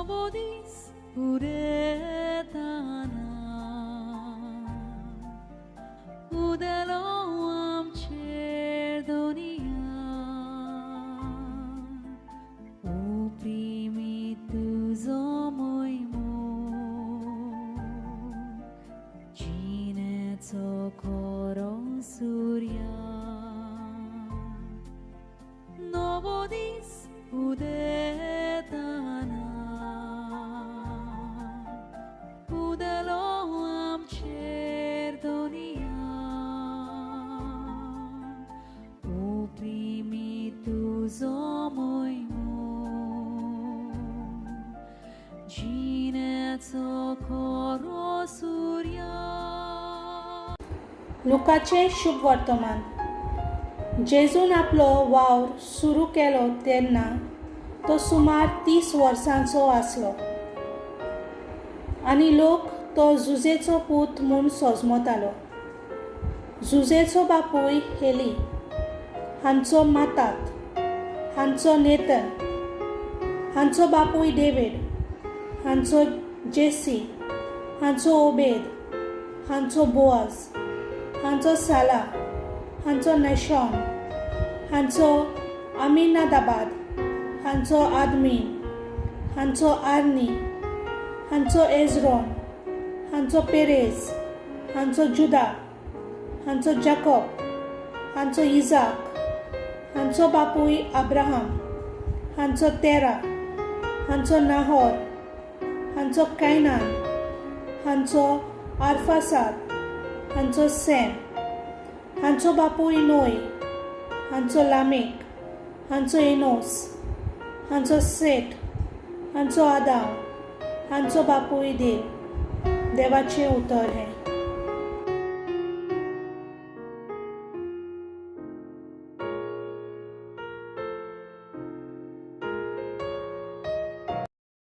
नवो दीस उदेताना उदेलो आमचेर दोनिया ओप्रिमी तुजो मोयमो जिणेचो खरो सुर्या नवो दीस उदेताना उदेलो आमचेर दोनिया ओप्रिमी तुजो मोयमो जिणेचो खरो सुर्या. लुकाचें शुभ वर्तमान. जेजून आपलो वावर सुरू केलो तेन्ना तो सुमार 30 वर्सांचो आसलो आनी लोक तो जुजेचो पूत म्हूण सोजमतालो. जुजेचो बापूय हेली, हांचो मातात, हांचो नेतन, हांचो बापूय डेवीड, हांचो जेसी, हांचो ओबेद, हांचो बोआज, हांचो साला, हांचो नेशॉन, हांचो अमिनादाबाद, हांचो आदमीन, हांचो आर्नी, हांचो एजरोन, हांचो पेरेज, हांचो जुदा, हांचो जाकोब, हांचो इजाक, हांचो बापूय अब्राहम, हांचो तेरा, हांचो नाहोर, हांचो कायनान, हांचो आरफासाद, हांचो सेम, हांचो बापूय नोय, हांचो लामेक, हांचो एनोस, हांचो सेठ, हांचो आदाम, हांचो बापूय देव. देवाचें उतर हें.